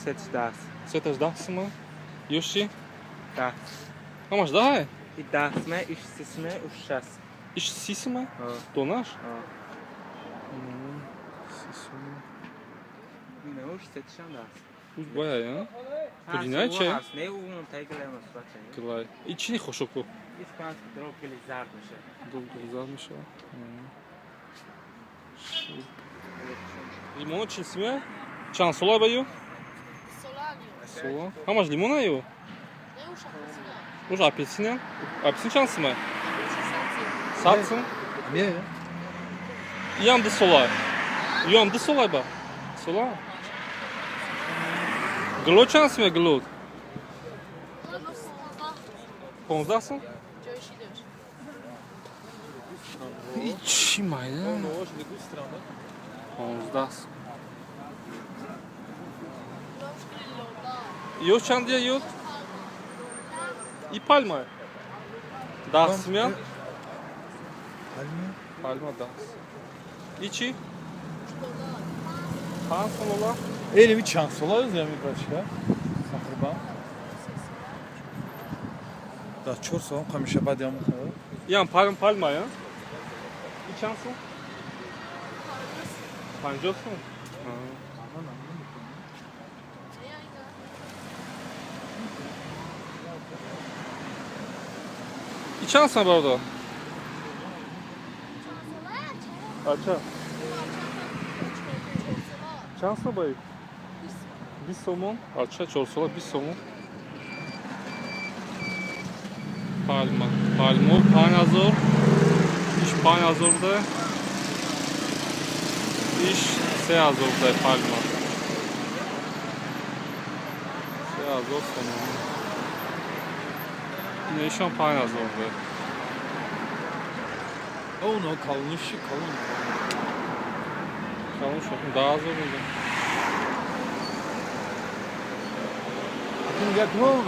Сетш 10. Сеташ 10 сума. Ёш чи? 10. Ҳамаш 10-е? И 10 сума, иш 30 сума, уш 60. Иш 30 сума? Донаш? 30 сума. Ина уш сетшам 10. Уш бояй, а? Пудинай че? Не, у тайгилай сурат. Гилай. И чи не хошоку? Иш панч дроб гили зард меша. Дроб гили зард меша. Лимоно чил сума? Чанд сола ба ю? Сола. Ҳамаш лимона ю? Уш апельсина? Апельсин чанд сума? 100 сум? Не. Иам 2 сола. Иам 2 сола ба? Сола? Гуло чанд сума гуло? 15 сум? И чӣ майда? 15 сум. Ёд чанд я ёд? И пальма. 10 сумя? Пальма? Пальма 10. И чӣ? 5 сум ола? Элими чанд сола ӯзами бачка? Тақрибан. Да 4 сол қамиша баъд ям хӯр. Иам пальма пальма я? И чанд сум? 50 сум? И чанд сум бародар? Ача. Чанд сум баи? 20 сомон. Ача 4 сола 20 сомон. Пальма. Пальмо 5000. Иш 5000 буда. Иш 3000 буда пальма. 3000 сомон. Ишам 5000 буда. Оно калониши калон. Калон шуд 10000 буда. Акун як нона.